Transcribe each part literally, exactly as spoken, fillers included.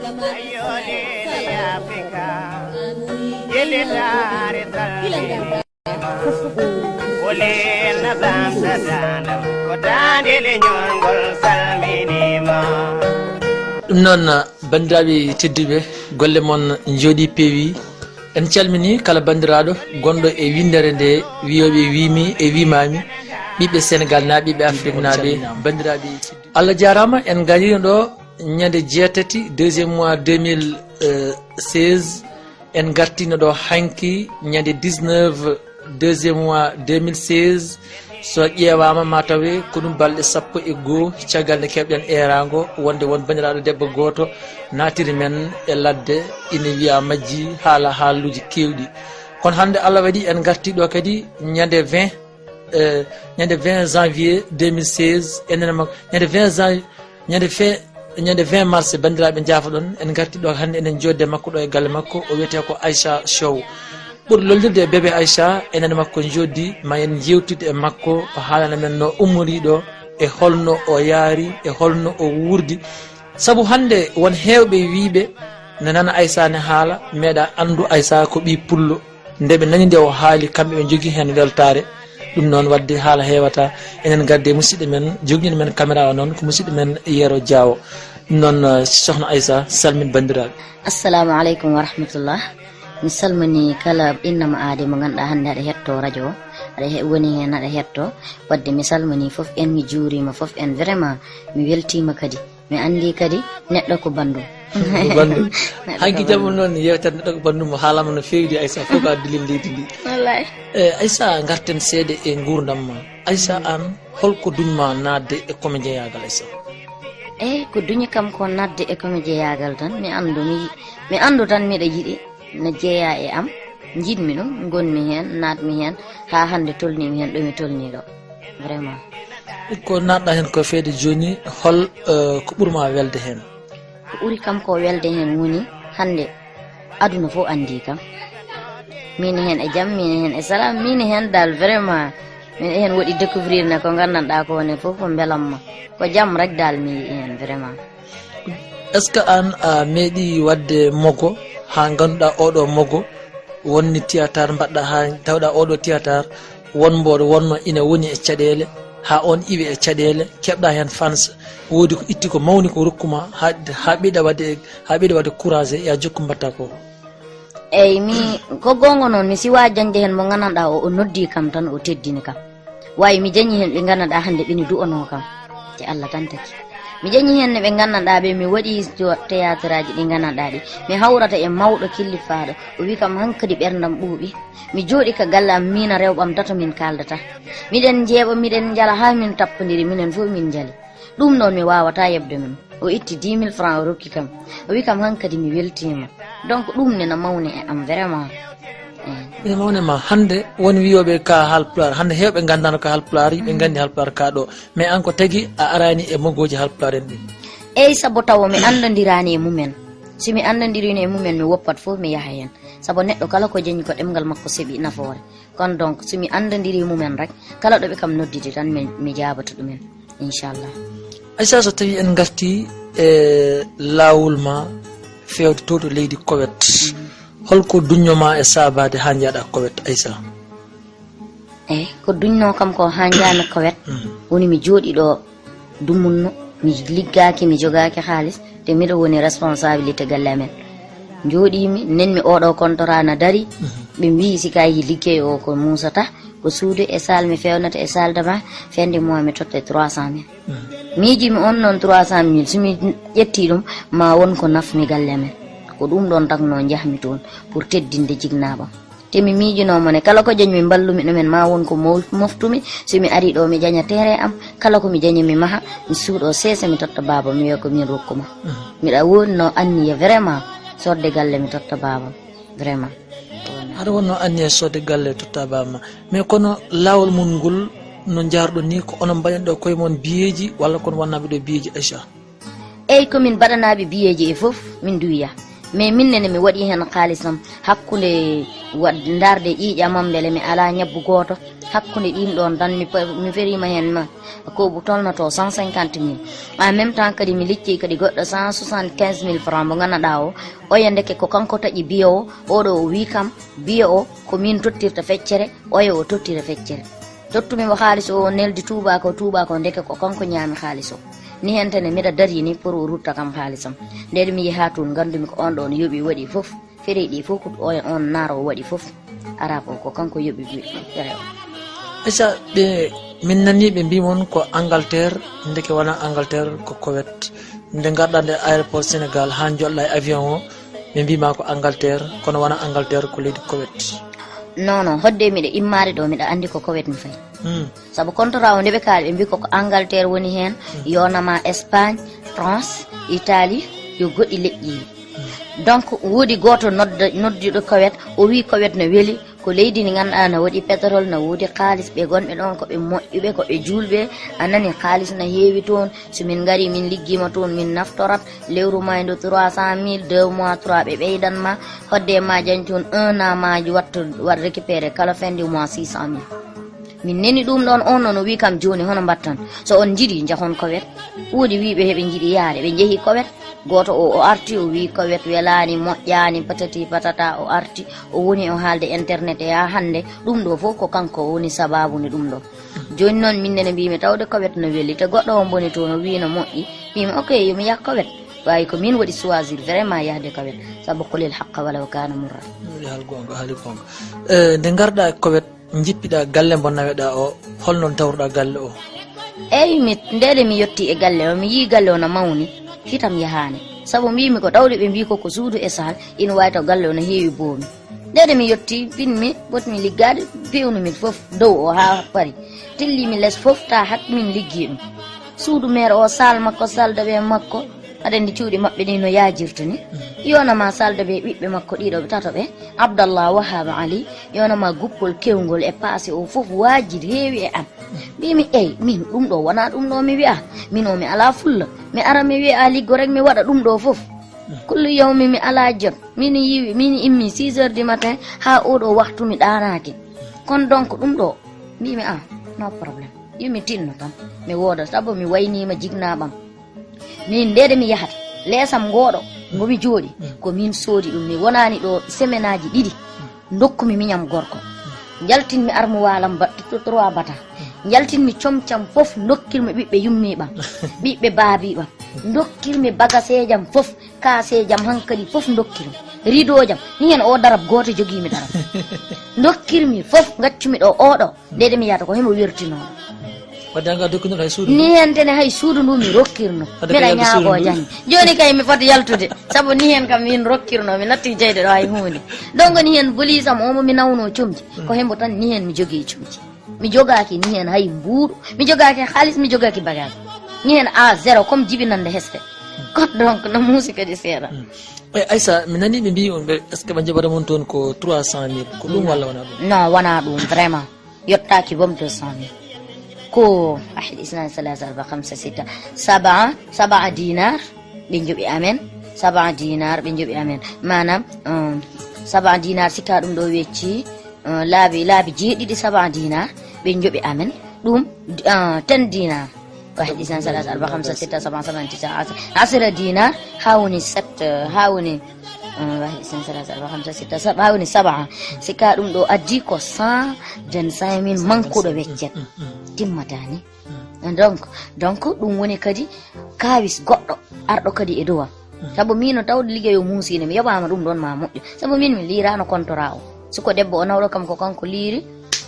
Ɗum noon, banndiraaɓe tedduɓe, golle mon njooɗii, peewi. En calminii kala banndiraaɗo gonɗo e winndere nde, wiyooɓe wiimi e wiimaami, ɓiɓɓe Senegaal naa ɓiɓɓe Afrik naaɓe, banndiraaɓe tedduɓe. Allah jaaraama, en ngariino ɗo ñande jeetati, deuxième mois deux mille seize. En ngartiino ɗo hanki ñande dix-neuf, deuxième mois deux mille seize. So ƴeewaama, ma tawe ko ɗum balɗe sappo e goo caggal nde keɓɗen eeraango wonde won banndiraaɗo debbo gooto naatiri men e ladde, ina wiya majji haala haaluuji keewɗi. Kono hannde Allah waɗi en ngartii ɗo kadi ñande vingt, eh, ñande vingt janvier deux mille seize, enen makko, ñande vingt jan-, ñande fe-, ñande vingt mars, banndiraaɓe njaafoɗon, en ngartii ɗo hannde, enen njoodde makko ɗo e galle makko, o wiyetee ko Aïcha Sow. Ɓuri lollirde e bébé Aïcha, enen makko njooɗdi, ma en njeewtid e makko, o haalana men no ummoriiɗo, e holno o yaari, e holno o wuurdi. Sabu hannde won heewɓe wiyɓe ne nana Aïcha ne haala, meeɗa anndu Aïcha ko ɓii pullo. Nde ɓe nani nde o haali, kamɓe ɓe njogii heen weltaare. Ɗum noon, waɗde haala heewata, enen ngardi e musidɗo men, jogiiɗo men caméra o noon, ko musidɗo men Yero Diawo. Ɗum noon, eh, sokhna Aïcha, salmin banndiraaɓe. Assalamu aleykum wa rahmatullah. Mi salmini kala innama aade mo ngannduɗaa hannde aɗa heɗto radio o, aɗa he-, woni heen aɗa heɗto. Waɗde mi salmini fof en, mi juurima fof en, vraiment mi weltima kadi. Mi anndi kadi neɗɗo ko banndum. Ko banndum. Neɗɗo ko Hanki jamma banndum. Noon, yewtere neɗɗo ko banndum mo haalama no feewde, Aïssa, fof ko addi lel leydi ndi. Wallahi. Eh, Aïssa, ngarten seeɗa e nguurndam ma. Aïssa, an, holko duñma naatde e comédienyagal, Aïssa? Eyi, ko duñi kam ko naatde e comédienyagal tan. Mi anndu, mi, mi anndu tan miɗa yiɗi. No jeeya e am, njiɗmi ɗum, ngonmi heen, naatmi heen, haa hannde tolniimi heen ɗo mi tolnii ɗo, vraiment. Ko naatɗa heen ko feewde jooni, hol, eh, ko ɓurma welde heen? Ko ɓuri kam ko welde heen woni hannde aduna fof anndi kam. Miin heen e jam, miin heen e salaam, miin heen daal vraiment, miin heen waɗi découvrir ne ko nganndanɗaa ko ne fof ko mbelamma. Ko jam rek daal mi yi'i heen vraiment. Est-ce que an a meeɗi waɗde mogo haa ngannduɗaa oɗo mogo wonni théâtre mbaɗɗa haa tawɗaa oɗo théâtre won mboɗo wonno ina woni e caɗeele haa on iwi e caɗeele keɓɗa heen fans woodi ko itti ko mawni ko rokkuma haa haa ɓeyɗa waɗde haa ɓeyɗa waɗde courage e a jokku mbaɗta ko? Eyi, mi, ko goonga noon, mi siwaa jañde heen mo nganndanɗaa o, o noddi kam tan, o teddini kam. Waawi mi jañi heen ɓe nganndanɗaa hannde ɓe ne du'anoo kam. Te Allah tan tagi. Mi jañi heen ne ɓe nganndanɗaa ɓe, mi waɗi jo-, théâtre aji ɗi nganndanɗaa ɗi. Mi hawrata e mawɗo killifaaɗo. O wi kam hankadi ɓerndam ɓuuɓi. Mi jooɗi ka galle am, miina rewɓe am tato min kaaldata. Miɗen njeeɓa, miɗen njala haa min tappondiri, minen fof min njali. Ɗum noon mi waawataa yeɓde mum. O itti dix mille francs o rokki kam. O wi kam hankadi mi weltiima. Donc ɗum ne na mawni e am vraiment. Eh. Ina mawni ma hannde won wiyooɓe ka Haalpulaar. Hannde heewɓe nganndaano ka Haalpulaar, ɓe nganndi Haalpulaar ka ɗo. Mais an ko tagi a araani e mogooji Haalpulaar en ɗin. Eyi sabu tawa mi anndondiraani e mumen. Si mi anndondiriino e mumen mi woppat fof mi yaha heen. Sabu neɗɗo kala ko jeñi ko ɗemngal makko seɓi nafoore. Kono donc, so mi anndondiri mumen rek, kala ɗo ɓe kam noddidi tan, mi, mi jaabato ɗumen, inchallah. Aïssa, so tawi en ngarti e laawol ma feewde to to leydi Kowet, holko duñno ma e saabaade haa njaaɗa Kowet, Aïssa? Eyi, ko duñno kam ko haa njaami Kowet, woni mi jooɗi ɗo dumunno, mi liggaaki, mi jogaaki haalis, te miɗo woni responsabilité galle amen. Njooɗiimi, nenmi oɗo contrat na dari, ɓe mbii si ka yi liggey o ko Moussa Tah, ko suudu e salle mi fewnata e salle de bain, fin de mois mi totta trois cent mille. Miijimi on noon trois cent mille, so mi ƴetti ɗum, ma won ko nafmi galle amen. Ko ɗum ɗon takno njahmi toon pour teddinde jiknaaɓam. Te mi miijinoo mo ne, kala ko jañmi mballumi ɗumen, ma won ko mo-, moftumi. So mi ari ɗo, mi jaña terrain am, kala ko mi jañi, mi maha, mi suuɗo seesa, mi totta baaba, mi wiya ko min rokkuma. Miɗa wonno anniya vraiment, sodde galle, mi totta baaba, vraiment. Aɗa wonno anniya sodde galle, totta baaba ma. Mais kono laawol mon ngol, no njaarɗon ni, ko onon mbaɗen ɗo koye mon biyeeji, walla kono wonnaaɓe ɗo biyeeji, Aïcha? Eyi, ko min mbaɗanaaɓe biyeeji e fof, min nduwiya. Mais min nene mi waɗi heen kaalis am hakkunde wa-, ndaarde ƴiiƴam am, mbele mi alaa ñabbu gooto. Hakkunde ɗin ɗon tan mi pa- mi feriima heen ma koɓu tolnoto cent cinquante mille. En même temps kadi mi liccii kadi goɗɗo cent soixante quinze mille francs mo ngannduɗaa o, oya ndeke ko kanko taƴi biye o. Oɗo o wii kam biye o ko min tottirta feccere, oya o tottira feccere. Tottumi mo haalis o, o neldi tuuba ko tuuba ko ndeke ko kanko ñaami haalis o. Ni heen tene miɗa darii ni pour o rutta kam haalisam. Nde mi yehaa toon, nganndumi ko on ɗon yoɓi waɗi fof. Fere ɗi fof ko on, on naar o waɗi fof. Arab o ko kanko yoɓi fere o. Esa ɓe, min nani ɓe mbi mon ko Angleterre, ndeke wona Angleterre, ko Koweït. Nde ngarɗa nde aéroport Sénégal ha joɗɗa e avion o, ɓe mbima ko Angleterre, kono wona Angleterre, ko leydi Koweït. Non, non, hodde miɗo immaade ɗo, miɗo anndi ko Koweït mi fayi. Hmm. Sabu contrat o nde ɓe kaali, ɓe mbi koko Angleterre woni heen, yonama Espagne, France, Italie, yo goɗɗi leƴƴi. Donc woodi gooto nodda- noddiɗo Koweït, o wi Koweït no weli, ko leydi ndi ngannduɗaa na waɗi pétrole, na woodi kaalis, ɓe gonɓe ɗon ko ɓe moƴƴuɓe, ko ɓe juulɓe. A nani, kaalis na heewi toon. So min ngari, min liggiima toon, min naftorat. Lewru mayndo trois cent mille, deux mois, trois, ɓe ɓeydan ma. Hodde ma jañ toon un an, ma wattu waɗ récupéré kala fin du mois six cent mille. Min neni ɗum ɗon, on noon o wi kam, jooni hono mbatton? So on njiɗi, njahon Koweït. Woodi wiiɓe heɓe njiɗi yaade, ɓe njehi Koweït. Gooto o, o arti, o wi Koweït welaani, moƴƴaani, patati patata, o arti, o woni o haalde internet e haa hannde. Ɗum ɗo fof ko kanko woni sababu nde ɗum ɗo. Jooni noon min nene mbimi tawde Koweït no weli, te goɗɗo on boni toon o wi no moƴƴi. Mbimi ok, yomi yah Koweït. Ɓayi ko min waɗi choisir vraiment yahde Koweït, sabu qulil haqqa walaw kana murra. Waɗi haal goonga, haali goonga. Eh, nde ngarɗa e Koweït, jippiɗa galle mbo naweɗa o, holno tawruɗa galle o? Eyi, mi, ndede mi yotti e galle o, mi yii galle o no mawni, hitam yahaani. Sabu mbimi ko tawde ɓe mbi ko, ko suudu e saal, ina wawi taw galle o no heewi boomi. Ndede mi yotti, pinmi, potmi liggaade, pewnumi fof dow o haa pari. Tillimi les fof, ta hak min liggi ɗum. Suudu meer o, saal makko, salle de bain makko, aɗa anndi cuuɗi maɓɓe ɗi no yaajirta ni. Yonama salle de bain ɓiɓɓe makko ɗiɗo, ɓe tato ɓe, Abdallah, Wahab, Ali, yonama guppol kewngol e paase o fof waajiri heewi e am. Mbimi, eyi, min ɗum ɗo wona ɗum ɗo mi wiya. Min o mi ala fulla. Mi ara mi wiya liggo rek mi waɗa ɗum ɗo fof. Kullu yawmi mi ala jot. Min yiwi, min immi six heures du matin haa oɗo waxtu mi ɗaanaaki. Kono donc ɗum ɗo, mbimi, ah, no problème. Yo mi tinno tan, mi wooda, sabu mi wayniima jignaɓam. Min ndede mi yahata, leesam ngooɗo, ngo mi jooɗi, ko min soodi ɗum. Mi wonani ɗo semaine aji ɗiɗi, ndokkumi miñam gorko. Njaltinmi armuwaalam ba-, trois bata. Njaltinmi comcam fof, ndokkirmi ɓiɓɓe yummiɓam, ɓiɓɓe baabiɓam. Ndokkirmi bagasejam fof, kaasejam hankadi fof ndokkirmi. Rideau jam, ni hen o darab gooto jogiimi darab. Ndokkirmi fof, ngaccumi ɗo oɗo, ndede mi yahata ko himo wertinoo. Wadde an ga dokkinoɗo hay suudu ndu? Ni hen tene hay suudu ndu mi rokkirno. Wadde ka Mbiɗa yaltu suudu ñaago ndu? Jaŋde. Jooni kay mi foti yaltude, sabu ni hen kam min rokkirno, mi natti jeyde ɗo hay huunde. Donc ni hen bolisam o mo mi nawno comci, ko hembo tan ni hen mi jogii comci. Mi jogaaki ni hen hay mbuuɗu, mi jogaaki haalis, mi jogaaki bagage. Ni hen à zéro, comme jibinande heste. Kono donc no muusi kadi seeɗa. E Aïssa, mi nani ɓe mbi on ɓe, est-ce que ɓe njaɓata mon toon ko trois cent mille? Ko ɗum walla wona ɗum? Non, wona ɗum, vraiment. Yottaaki boom deux cent mille. Ko ahad, isnan, salasa, arba, khamsa, sita, saba, saba dinar ɓe njoɓi amen. Saba dinar ɓe njoɓi amen. Maanaam, um, saba dinar, sikka ɗum ɗo wecci, uh, laabi, laabi jeeɗiɗi saba dinar ɓe njoɓi amen. Ɗum, uh, ten dinar. Wahid, isnan, salasa, arba, khamsa, sita, saba, saman, tisa, asra. Asra dinar, haa woni sept, uh, haa woni, uh, wahid, isnan, salasa, arba, khamsa, sita, saba, haa woni saba. Sikka ɗum ɗo addi ko cent vingt-cinq mille mankuɗo weccet. Timmata ni. Donc, donc ɗum woni kadi kawis goɗɗo arɗo kadi e dowam. Sabu min no tawde liggey o muusiino, mi yoɓaama ɗum ɗon ma moƴƴu. Sabu min mi liiraano kontoraa o. Suko debbo o nawɗo kam ko kanko liiri,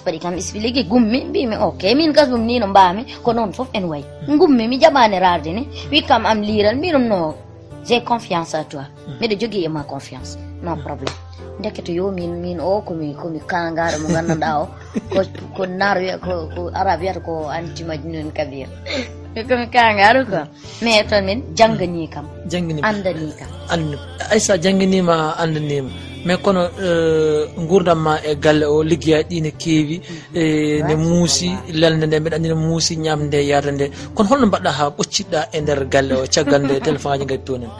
waɗi kam expliqué, gummi, mbimi ok, min kas ɗum ni no mbaami, ko noon fof en wayi. Gummi, mi jaɓaani raarde ni, wi kam am liiral, mbi ɗum no, j'ai confiance à toi. Miɗo jogii e ma confiance, no problème. Ndekete yo min, min o komi, komi kaangaɗo mo ngannduɗaa o, ko, ko naar wiya, ko, ko arab wiyata ko anti majnun kabir. Komi kaangaɗo quoi. Mais toon min jannganii kam, Janngini ma. Anndanii kam. Anndini. Aïssa, jannginii ma, anndanii ma. Mais kono, eh, nguurndam ma e galle o, liggeyaaji ɗi ne keewi, eh, ne muusi, lelnde nde, mbeɗa anndi ne muusi, ñaamde nde, yarde nde. Kono holno mbaɗɗa haa ɓoccitɗa e nder galle o, caggal nde téléphone aji ngari toon en?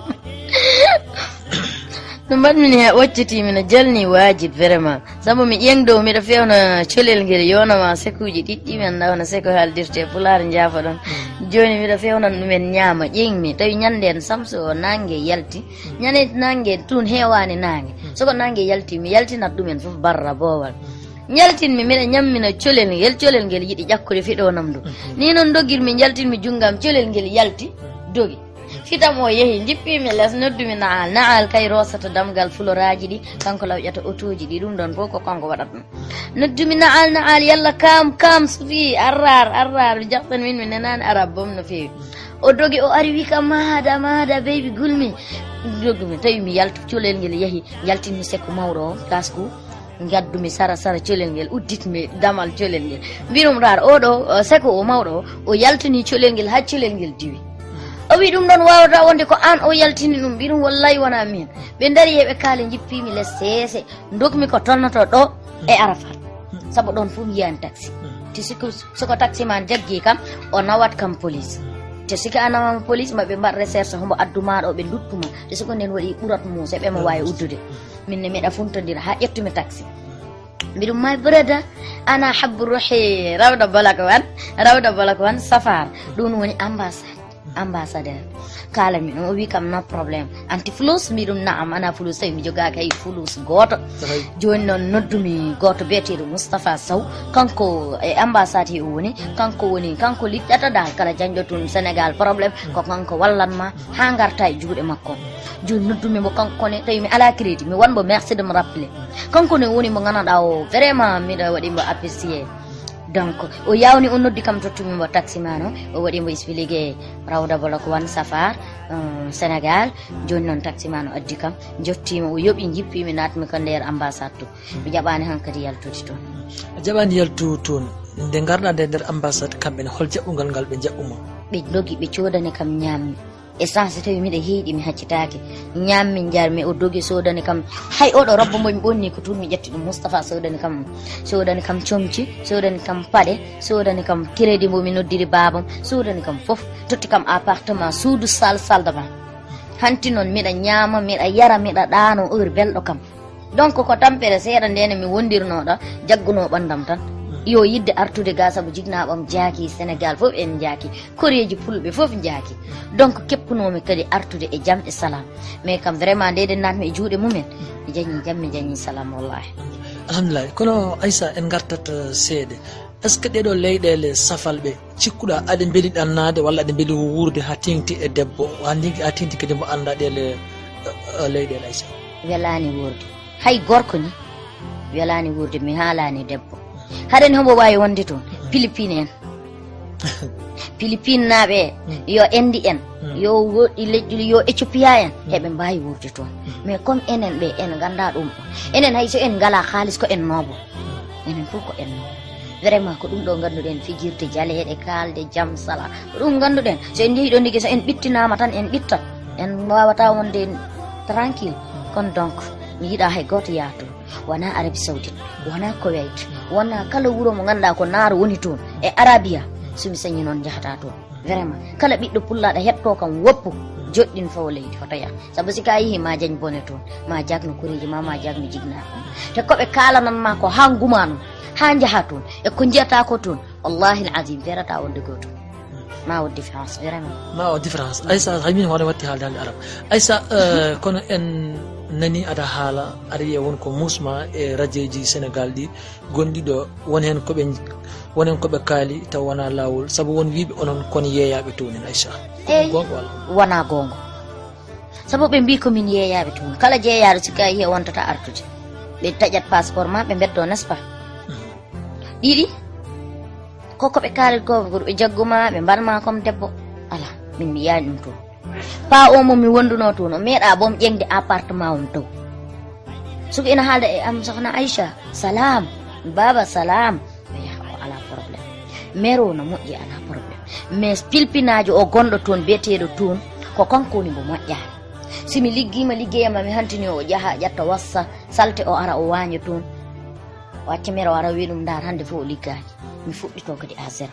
No mbaɗmi ni, ɓocciti mi no jalni waajib vraiment. Sabu mi ƴeeŋ dow, miɗo fewna colel ngel yonama sekuuji ɗiɗɗi, mi anndaa hono seku haaldirte e Pulaar, njaafoɗon. Jooni miɗo fewna ɗumen ñaama, ƴeeŋmi, tawi ñannde en samsu o naange yalti. Ñande naange tun heewaani naange. So ko naange yalti, mi yaltinat ɗumen fof barra boowal. Njaltinmi, miɗo ñammina colel ngel, colel ngel yiɗi ƴakkude fiɗoonam ndu. Ni noon dogirmi, njaltinmi junngo am, colel ngel yalti, dogi. Fitam o yehi, njippimi les, noddumi Naal. Naal kay rosata damgal fuloraaji ɗi, kanko lawƴata otooji ɗi, ɗum ɗon fof ko kanko waɗata ɗum. Noddumi Naal, Naal, yalla kaam, kaam, sufi, arrar, arrar, mi jaɓtan min, mi nenaani arab boom no feewi. O dogi, o ari, wi kam, "Ma hada, ma hada, baby, gulmi." Dogmi, tawi mi yaltu, colel ngel yehi, yaltinmi sekko mawɗo o, tasku. Ngaddumi sara sara colel ngel, udditmi damal colel ngel. Mbiɗum raar, oɗo, uh, seko o mawɗo o, o yaltini colel ngel, haa colel ngel diwi. O wi ɗum ɗon waawata wonde ko aan o yaltini ɗum. Mbiɗum wallahi wonaa miin. Ɓe ndari he ɓe kaali, njippimi les seese. Ndokmi ko tolnoto ɗo e Arafat. Sabu ɗon fof mi yiyaani taxi. Te siko, soko taxi man jaggi kam, o nawat kam police. Te siko a nawama police, ma ɓe mbaɗ recherche, hombo adduma ɗo, ɓe nduttuma. Te siko nden waɗi ɓurat muuse, ɓe mo waawi uddude. Min ne miɗa funtondira haa ƴettumi taxi. Mbiɗum, "My brother, ana habbu ruhi Rawda Bolok wan, Rawda Bolok wan Safar." Ɗum woni ambassade, ambassadeur. Kala mi ɗum, o wi kam, "No problem. Anti fulus?" Mbiɗum, "Naam, ana fulus, tawi mi jogaaki hay fulus gooto." Jooni noon noddumi gooto biyeteeɗo Moustapha Sow, kanko e ambassade he o woni, kanko woni, kanko liƴƴata dal kala jañɗo tun Sénégal problème, ko kanko wallan ma haa ngarta e juuɗe makko. Jooni noddumi mbo kanko ne, tawi mi alaa crédit, mi wan mbo merci de me rappeler. Kanko ne woni mo nganndanɗaa o, vraiment miɗo waɗi mbo apprécier. Donc, o yawni, o noddi kam, tottumi mbo taximan o, o waɗi mbo expliqué Rawda Bolok wan Safar, euh, Sénégal. Jooni noon taximan o addi kam, jottiima, o yoɓi, njippimi, naatmi ko nder ambassade to. Mi jaɓaani hankadi yaltude toon. A jaɓaani yaltu toon. Nde ngarɗa nde nder ambassade, kamɓe ne, hol jaɓɓungal ngal ɓe jaɓɓuma? Ɓe ndogi, ɓe coodani kam ñaammi. Essence tawi miɗo heyɗi, mi haccitaake. Ñaammi, njarmi, o dogi, soodani kam. Hay oɗo robbo mbo mi ɓonni ko tun mi ƴetti ɗum. Moustapha soodani kam, soodani kam comci, soodani kam paɗe, soodani kam crédit mbo mi noddiri baabam, soodani kam fof. Totti kam appartement, suudu, salle, salle de bain. Hanti noon miɗa ñaama, miɗa yara, miɗa ɗaano heure belɗo kam. Donc ko tampere seeɗa nde ne mi wondirnoo ɗo, jaggunoo ɓanndam tan. Yo yidde artude ga, sabu jiknaaɓam jaaki, Sénégal fof en jaaki, koreeji pulɓe fof jaaki. Donc keppunoomi kadi artude e jam e salaam. Mais kam vraiment nde ɗen naatmi e juuɗe mumen, mi jañi jam, mi jañi salaam wallahi. Alhamdulillah. Kono Aissa, en ngartat, eh, seeɗa. Est-ce que ɗeɗo leyɗeele safalɓe cikkuɗa aɗe mbeli ɗannaade walla aɗe mbeli wuurde haa teŋti e debbo, haa ndigi haa teŋti kadi mbo annda ɗeele, eh, leyɗeele Aissa? Welaani wuurde. Hay gorko ni welaani wuurde, mi haalaani debbo. Haɗani hombo waawi wonde toon? Philippine en. Philippine naaɓe en, mm, yo Indi en, mm, yo woɗɗi leƴƴi, yo Ethiopia en, mm, heɓe mbaawi wuurde toon. Mm. Mais comme enen ɓe, en ngannda ɗum. Enen hay so en ngala haalis ko en noobo. Enen fof ko en noobo. Vraiment ko ɗum ɗo ngannduɗen fijirde jaleeɗe, kaalde jam sala. Ko ɗum ngannduɗen. So en njehii ɗo ndigi, so en ɓittinaama tan en ɓittat. En waawata wonde tranquille. Kono donc mi yiɗa hay gooto yaha toon. Wona Arabie Saoudite, wona Kuwait, wona kala wuro mo ngannduɗaa ko naar woni toon e Arabia. So mi sañi noon njahata toon. Vraiment, kala ɓiɗɗo pullaɗo heɗto kam woppu, joɗɗin fawo leydi hoto yah. Sabu si ka yehi ma jañ bone toon, ma jagno koreeji ma, ma jagno jigna. Te ko ɓe kaalanan ma ko haa nguma noon, haa njaha toon, e ko njiyata ko toon, wallahi al azim, ferata wonde gooto. Ma o différence, vraiment. Ma o différence. Aissa, hay min hoore watti haalde haalde arab. Aissa, euh, kono en nani aɗa haala, aɗa wiya won ko musma e radioji Sénégal ɗi, gonɗi ɗo, won heen ko ɓe, won heen ko ɓe kaali taw wona laawol, sabu won wiiɓe onon kon yeeyaaɓe toon en, Aissa. Eey. Goonga walla? Wona goonga. Sabu ɓe mbii ko min yeeyaaɓe toon. Kala jeeyaaɗo sikka e hiya wontata artude. Ɓe taƴat passeport ma, ɓe mbeddo, n'est-ce pas? Ɗiɗi, ko ko ɓe kaalit ko, ko ɓe jagguma, ɓe mbaɗma comme debbo. Ala, min mi yiyaani ɗum toon. Pa o mo mi wondunoo toon, o meeɗa boom ƴeŋde appartement on dow. Suka ina haalda e am, "Sokhna Aissa, salam, baaba, salam." Mi yaha, o alaa problème. Mero no moƴƴi, alaa problème. Mais pilpinaajo o gonɗo toon, biyeteeɗo toon, ko kanko woni mbo moƴƴaani. Si mi liggiima, liggeyam ma mi hantini o, o ƴaha, ƴetta wassa, salte, o ara, o waaña toon. O acca mero, o ara, o wiya ɗum, "Ndaar, hannde fof o liggaaki." Mi fuɗɗitoo kadi à zéro.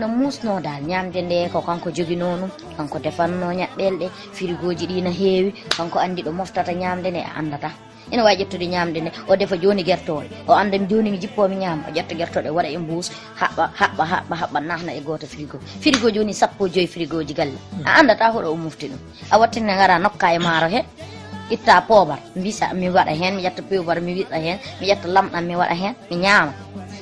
No muusnoo daal, ñaamde nde ko kanko joginoo ɗum, kanko defannoo ñaɓɓel ɗe, firigooji ɗi na heewi, kanko anndi ɗo moftata ñaamde nde, a anndataa. Ina waawi ƴettude ñaamde nde, o defa jooni gertooɗe, o annda mi jooni mi jippoo mi ñaama, o ƴetta gertooɗe, waɗa e mbuus, haɓɓa, haɓɓa, haɓɓa, haɓɓa, nahna e gooto frigo. Frigo jooni sappo e joy frigoji galle. A anndataa hoɗo o mofti ɗum. A wattine ngara nokka e maaro he, itta poobar, mbisa mi waɗa heen, mi ƴetta poobar, mi wiɗɗa heen, mi ƴetta lamɗam, mi waɗa heen, mi ñaama.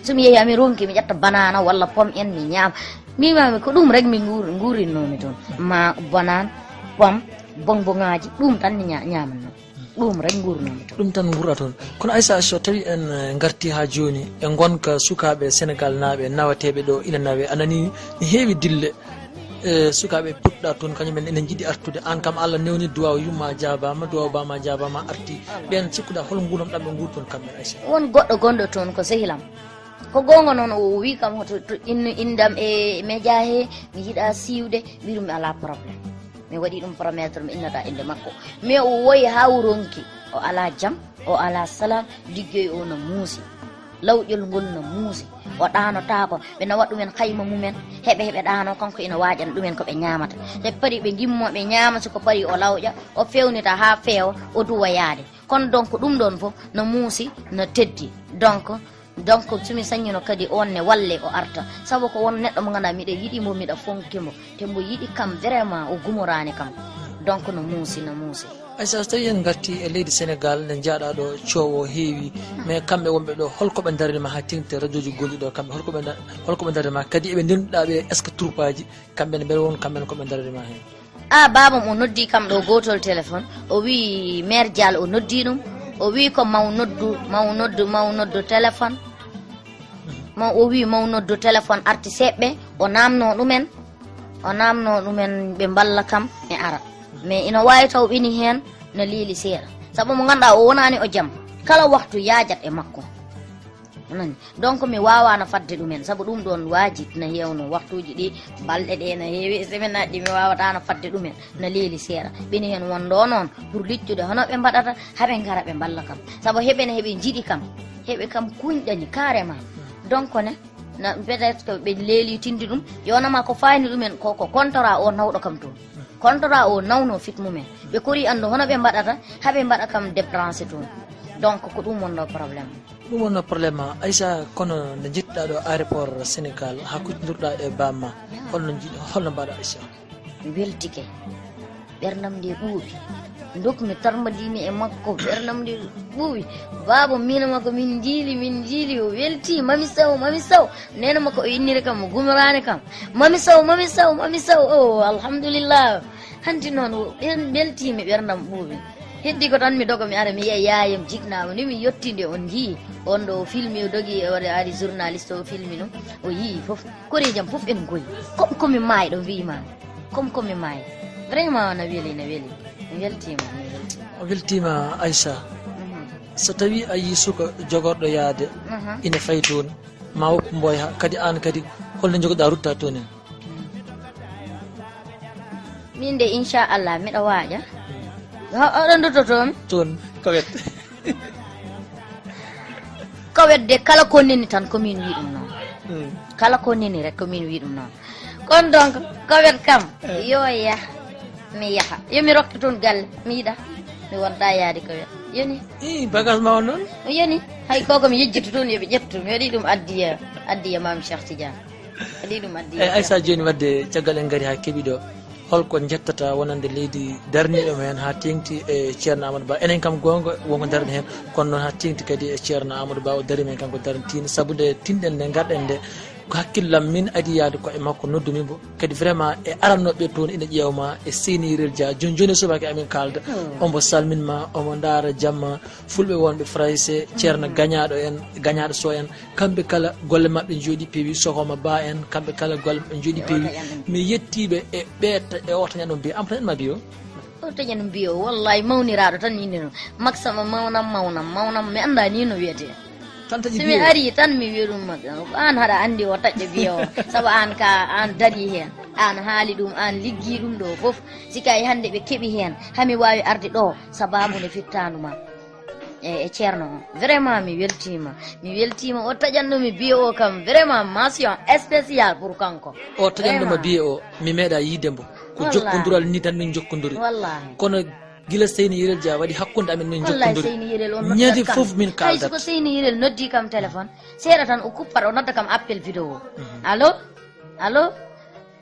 So mi yehi, ami ronki, mi ƴetta banana walla pom en, mi ñaama. Mbimami ko ɗum rek mi nguur-, nguurinnoomi toon. Ma banana, pom, bonbongaaji, ɗum tan mi ña-, ñaamanno. Ɗum rek nguurnoomi toon. Ɗum tan nguurɗa toon. Kono Aissa, so tawi en, eh, ngarti haa jooni e ngonka sukaaɓe Senegal naaɓe nawateeɓe ɗo ina nawe, a nani ne heewi dille, eh, sukaaɓe pottuɗa toon, kañum en ene njiɗi artude. Aan kam Allah newni duwaaw yumma jaabaama, duwaaw baama jaabaama arti. Ɓeen cikkuɗa hol nguurndam ɗam ɓe nguuri toon kamɓe, Aissa? Won goɗɗo gonɗo toon ko sehilam. Ko goonga noon, o wi kam hoto to innu indam e média he, mi yiɗa siiwde, wirum mi alaa problème. Mi waɗi ɗum promettre mi innata innde makko. Mais o woyi haa o ronki, o alaa jam, o alaa salaam, liggeey o no muusi. Lawƴol ngol no muusi. O ɗaanotaako, ɓe nawa ɗumen kayma mumen, heɓe, heɓe ɗaano, kanko ina waajana ɗumen ko ɓe ñaamata. Nde parii ɓe ngimmo, ɓe ñaama, so ko parii o lawƴa, o feewnita haa feewa, o duwa yaade. Kono donc ɗum ɗoon fof no muusi, no teddi. Donc, donc so mi saññino kadi oon ne walle o arta. Sabu ko won neɗɗo mo ngannduɗaa miɗa yiɗi mbo, miɗa fonki mbo. Te mbo yiɗi kam vraiment, o gumoraani kam. Donc no muusi, no muusi. Aissa, so tawi en ngarti e leydi Senegal, nde njaaɗa ɗo coowo heewi, mais kamɓe wonɓe ɗo, holko ɓe ndarirma haa teŋti e radioji gonɗi ɗo kamɓe, holko ɓe nda-, holko ɓe ndarirma? Kadi eɓe ndenduɗa ɓe, est-ce que troupe aji, kamɓe ne, mbele won kamɓe ne ko ɓe ndarirma heen? A, baabam o noddi kam ɗo gootol téléphone, o wi Mère Dial o noddi ɗum, o wi ko maw noddu, maw noddu, maw noddu téléphone. Maw, o wi maw noddu téléphone arti seeɓɓe, o naamno ɗumen, o naamno ɗumen ɓe mballa kam mi ara. Mais ina waawi taw ɓeni heen no leeli seeɗa. Sabu mo ngannduɗaa o wonaani o jam, kala waktu yaajat e makko. Nani? Donc mi waawaano fadde ɗumen, sabu ɗum ɗoon waajit na heewno, waktuuji ɗi, balɗe ɗe na heewi, e semaine aji ɗi mi waawataano fadde ɗumen, na leeli seeɗa. Ɓeni heen wonɗo noon, pour liccude hono ɓe mbaɗata, haɓe ngara ɓe mballa kam. Sabu heɓe ne heɓe njiɗi kam, heɓe kam kuñɗani carrément. Donc ne, na, peut-être que ɓe leeli tindi ɗum, yonama ko faayni ɗumen, ko, ko contrat o nawɗo kam toon. Contrat o nawno fit mumen. Ɓe kori anndu hono ɓe mbaɗata, haɓe mbaɗa kam débranché toon. Donc ko ɗum wonɗo problème. Ɗum wonno problème ma, Aissa, kono nde njettuɗa ɗo aéroport Sénégal, haa kuccondirɗa e bamma, holno njiɗ-, holno mbaɗa, Aissa? Mi weltike. Ɓerndam nde ɓuuɓi. Ndokmi tarmadimi e makko, ɓerndam nde ɓuuɓi. Baaba, min e makko, min njiili, min njiili, o welti, Mami Sow, Mami Sow. Neene makko, o inniri kam, o gumoraani kam. Mami Sow, Mami Sow, Mami Sow. O, alhamdulillah. Hanti noon, o ɓen-, weltiimi, ɓerndam ɓuuɓi. Heddi ko tan mi doga, mi ara, mi yiya yaayam jiknaama. Ni mi yottinde, on njii. On ɗo o filmi, o dogi, o ari journaliste, o filmi ɗum. O yii fof. Koreejam fof ene ngoyi. Comme ko mi maayɗo, mbiimaami. Comme ko mi maayɗo. Vraiment, na weli, na weli. Mi weltiima, mi weltiima. O weltiima, Aissa. Mhm. So tawi a yii suka jogorɗo yaade, mhm, ina fayi toon, ma woppu mboya, kadi aan kadi, holno njogoɗa rutta toon en? Min de, inchallah, miɗa waaƴa. Ho-, oɗon nduttotoon? Toon, kawet. Kawet de, kala ko neni tan, ko min wi ɗum noon. Hmm. Kala ko neni rek, ko min wi ɗum noon. Kono donc, kawet kam, eh, yo yah, mi yaha. Yo mi rokka toon galle, mi yiɗa. Mi wonta yaade kawet. Yoni? Ih, bagage ma on noon? Yoni? Hay koko mi yejjito toon, yo ɓe ƴettu. Mi waɗi ɗum addiya, addiya Maam Cheikh Tidiane. Waɗi ɗum addi. Eyi, Aissa, jooni wadde caggal en ngari haa keɓi ɗo, holko njettata wonande leydi darniiɗo mo heen haa teeŋti e Ceerno Amadou Ba? Enen kam goonga wonko darni heen, kono noon haa teeŋti kadi e Ceerno Amadou Ba, o darii men kanko darntiino, sabu nde tinɗen nde ngarɗen nde, ko hakkillam min adii yahde ko e makko, noddumi mbo. Kadi vraiment e arannooɓe toon ina ƴeewa ma e Seyni Rel Dia. Jooni jooni e subaka amin kaalda. Hmm. Omo salmin ma, omo ndaara jamma. Fulɓe wonɓe Farayse, Ceerno Gañaaɗo en, Gañaaɗo Sow en, kamɓe kala golle maɓɓe njooɗi peewi, Sohoma Ba en, kamɓe kala golle maɓɓe njooɗi peewi. Mi yettiiɓe e ɓe ta-, e o tañan ɗum mbiyo. Am tañan ma mbiyo? O tañan mbiyo, wallahi mawniraaɗo tan inde noon. Maksama mawnam, mawnam, mawnam, mi anndaa ni no wiyetee. Tan taƴi mbiyo? So mi ari tan mi wiya ɗum, "Aan haɗa anndi o taƴƴo mbiyo o." Sabu aan ka, aan darii heen. Aan haali ɗum, aan liggii ɗum ɗo fof. Si kay hannde ɓe keɓi heen, hami waawi arde ɗo, sababu nde fittaandu ma. E, e ceerno o. Vraiment, mi weltiima. Mi weltiima. O taƴanno mi biye o kam. Vraiment, mention spéciale pour kanko. O taƴanno ma biye o, mi meeɗa yiide mbo. Ko jokkondiral ni tan min jokkondiri. Wallahi. Kono gila Seyni Yirel Dia waɗi hakkunde amen min jokkondiri. Seyni Yirel o noddat kam. Ñande fof min kaaldat. Hay so ko Seyni Yirel noddi kam téléphone, seeɗa tan o kuppat, o nodda kam appel vidéo. Mhm. Allo? Allo?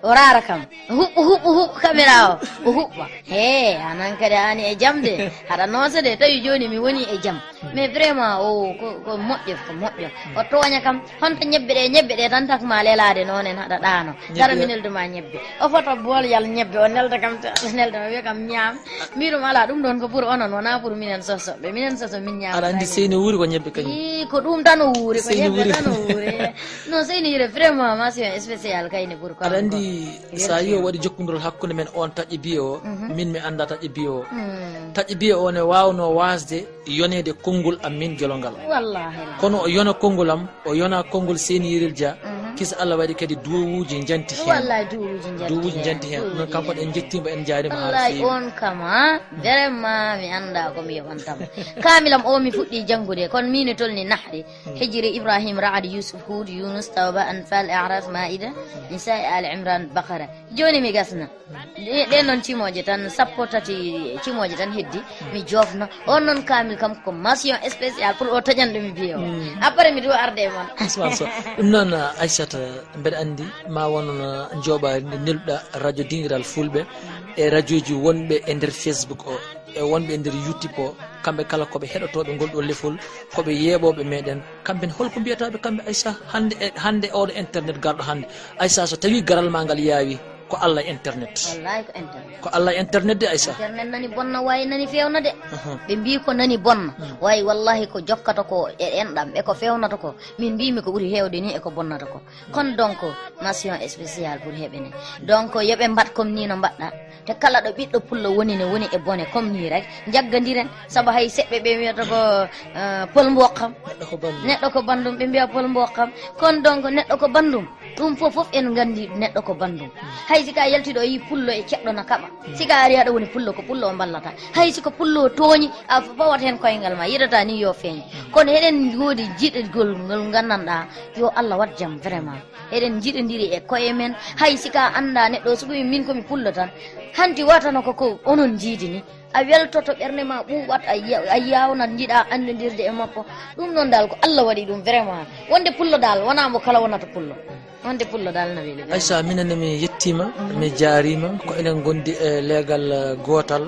O raara kam. O huɓɓa, huɓɓa, huɓɓa caméra o. O huɓɓa. He, anan kadi a ani e jam de. Haɗa noosa de, tawi jooni mi woni e jam. Mais vraiment, o ko, ko moƴƴo, ko moƴƴo. O tooña kam. Honto ñebbe ɗe, ñebbe ɗe tan tak ma lelaade noon en haɗa ɗaano. Dara mi neldu ma ñebbe. O foto bool yal ñebbe, o nelda kam, ta-, nelda ma wiya kam ñaam. Mbiɗum ala ɗum ɗon ko pour onon, wona pour minen sosoɓe. Minen soso min ñaam. Aɗa anndi Seyni wuuri ko ñebbe kañum. Ii, ko ɗum tan o wuuri, ko ñebbe tan o wuuri. Non, Seyni Yirel vraiment mention spéciale kayne pour ko. Aɗa anndi sa yi o waɗi jokkondiral hakkunde men on taƴƴe biye o, min mi annda taƴƴe biye o. Taƴƴe biye o ne waawno waasde yoneede konngol am min gelongal. Wallahi. Kono o yona konngol am, o yona konngol Seyni Yirel Dia. Kisa Allah waɗi kadi duwawuuji njanti heen. Wallahi, duwawuuji njanti heen. Duwawuuji njanti heen. Non kanko en njettiima, en njaariima haa no feewi. Wallahi, on kam, ha? Vraiment, mi annda ko mi yoɓantamo. Kaamilam o mi fuɗɗi janngude, kono min tolni nahri. Hijri, Ibrahim, Ra'ad, Yusuf, Hud, Yunus, Tawba, Anfal, A'raf, Ma'ida, Nisa, Ali Imran, Baqara. Jooni mi gasna. Ɗe, ɗe noon cimooje tan, sappo tati cimooje tan heddi, mi joofna. On noon kaamil kam ko mention spéciale pour o taƴanɗo mi biye o. Après mi duwa arde e mon. Ɗum noon, Aissata, mbeɗa anndi ma won, uh, njooɓaari ndi nelduɗa radio Dingiral Fulɓe, e radioji wonɓe e nder Facebook o, e wonɓe e nder YouTube o, kamɓe kala ko ɓe heɗotooɓe ngol ɗo lefol, ko ɓe yeeɓooɓe meɗen. Kamɓe ne, holko mbiyataɓe kamɓe, Aissa, hannde e, hannde oɗo internet garɗo hannde? Aissa, so tawi garal ma ngal yaawi, ko Allah internet. Wallahi ko internet. Ko Allah internet de, Aissa. Internet nani bonna, wayi nani fewna de. Ɓe mbi ko nani bonna. Wayi wallahi ko jokkata ko e enɗam, e ko fewnata ko. Min mbimi ko ɓuri hewde ni e ko bonnata ko. Kono donc, mention spéciale pour heɓe ne. Donc, yoɓe mbat comme ni no mbaɗɗa. Te kala ɗo ɓiɗɗo pullo woni ne woni e bone comme ni rek. Njaggandiren, sabu hay seɓɓe ɓe wiyata ko, eh, pol mbokkam. Neɗɗo ko bandum. Neɗɗo ko bandum, ɓe mbiya pol mbokkam. Kono donc, neɗɗo ko bandum. Ɗum fof, fof en nganndi neɗɗo ko banndum. Hay si ka yaltiɗo yi pullo e ceɗɗo na kaɓa. Si ka ari aɗa woni pullo, ko pullo o mballata. Hay si ko pullo tooñi, a fawat heen koyngal ma, yiɗata ni yo feeñ. Kono eɗen ngoodi jiɗgol ngol nganndanɗaa, yo Allah waɗ jam vraiment. Eɗen njiɗondiri e koye men, hay si ka annda neɗɗo, so ɗum min ko mi pullo tan. Hanti watano ko, ko onon njiidi ni. A weltoto, ɓernde ma ɓuuɓat, a ya-, a yawnat, njiɗa anndidirde e makko. Ɗum noon dal ko Allah waɗi ɗum vraiment. Wonde pullo dal, wona mo kala wonata pullo. Wonde pullo dal no weli. Aissa, minen ne mi yettima, mi jaarima. Ko enen gondi e leegal, eh, gootal.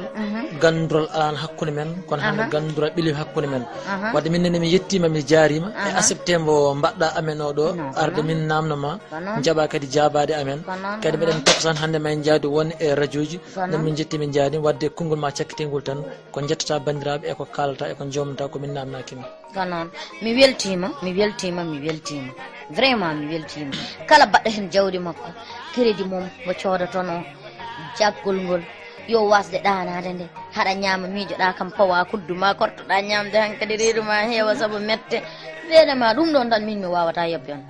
Gandural alan hakkunde men, kono hannde gandural ɓili hakkunde men. Wadde minen ne mi yettima, mi jaarima. E accepté mbo mbaɗɗa amen o ɗo, arde min namno ma, jaɓa kadi jaabade amen. Kadi mbeɗen totta tan hannde ma en jaadi won e radio ji. Nden min jetti, min jaadi, wadde konngol ma cakkitingol tan, ko jettata banndiraaɓe e ko kaalata e ko jomnata ko min namnaki ma. Ko noon. Mi weltiima, mi weltiima, mi weltiima. Vraiment, mi weltiima. Kala baɗɗo heen jawdi makko, crédit mum mo coodotonoo, jaggol ngol, yo waasde ɗaanaade nde, haɗa ñaama miijoɗaa kam, pawa kuddu ma, kortoɗaa ñaamde, hankadi reedu ma heewa sabu mette. Weeɗe ma ɗum ɗoon tan min mi waawata yoɓde on.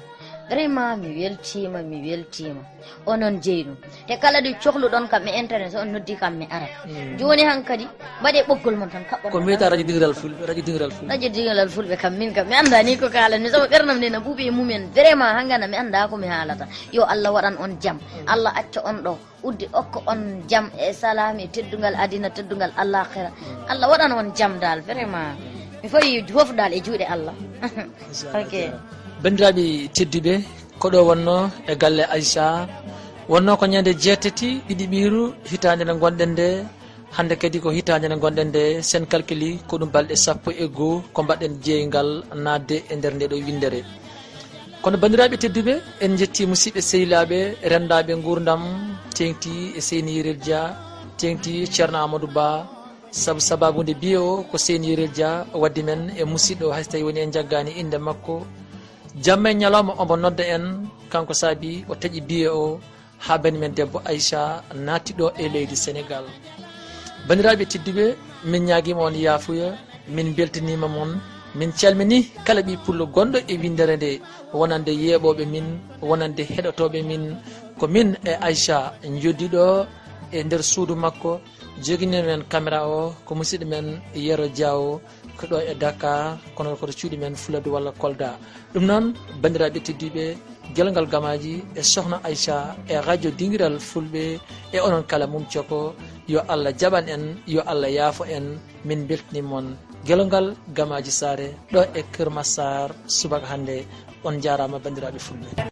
Vraiment, mi weltiima, mi weltiima. Onon jeyi ɗum. Te kala ɗo cohluɗon kam e internet, so on noddi kam, mi arat. Jooni hankadi, mbaɗe ɓoggol mon tan, kaɓɓon. Ko mbiyata radio Dingiral Fulɓe, radio Dingiral Fulɓe. Radio Dingiral Fulɓe kam, min kam, mi annda ni ko kaalan mi, sabu ɓernam nde na ɓuuɓi e mumen. Vraiment, hangana mi annda ko mi haalata. Yo Allah waɗan on jam. Allah acca on ɗo. Uddi okka on jam e salam e teddungal adina, teddungal alakhira. Allah waɗan on jam dal, vraiment. Mi fawi fof dal e juuɗe Allah. Ok. Banndiraaɓe tedduɓe, ko ɗo wonno e galle Aissa. Wonno ko ñande jeetati ɗiɗi ɓiiru hitaande nde ngonɗen nde. Hannde kadi ko hitaande nde ngonɗen nde, sen calculi ko ɗum balɗe sappo e goo ko mbaɗɗen jeeyngal naatde e nder nde ɗo winndere. Kono banndiraaɓe tedduɓe, en njetti musidɓe sehilaaɓe, renndaaɓe nguurndam, teeŋti e Seyni Yirel Dia, teeŋti Ceerno Amadou Ba, sabu sabaabu nde biye o ko Seyni Yirel Dia waddi men e musidɗo, hay so tawi woni en njaggaani innde makko. Jamma e ñalawma omo nodda en, kanko saabi o taƴi biye o, haa bani men debbo Aissa naatti ɗo e leydi Senegal. Banndiraaɓe tedduɓe, min ñaagiima on yaafuya, min mbeltaniima mon, min calmini kala ɓii pullo gonɗo e winndere nde, wonande yeeɓooɓe min, wonande heɗotooɓe min. Ko min e Aissa njoddi ɗo e nder suudu makko, joginii men kamera o ko musidɗo men Yero Diaw. Ko ɗo e Dakar, kono ko to cuuɗi men Fuladu walla Kolda. Ɗum noon, banndiraaɓe tedduɓe, Gelongal Gamaaji e Sohna Aïcha e radio Dingiral Fulɓe e onon kala mum coko, yo Allah jaɓan en, yo Allah yaafo en, min mbeltini mon. Gelongal Gamaaji Saare ɗo e Kër Massar subaka hannde. On njaaraama banndiraaɓe Fulɓe.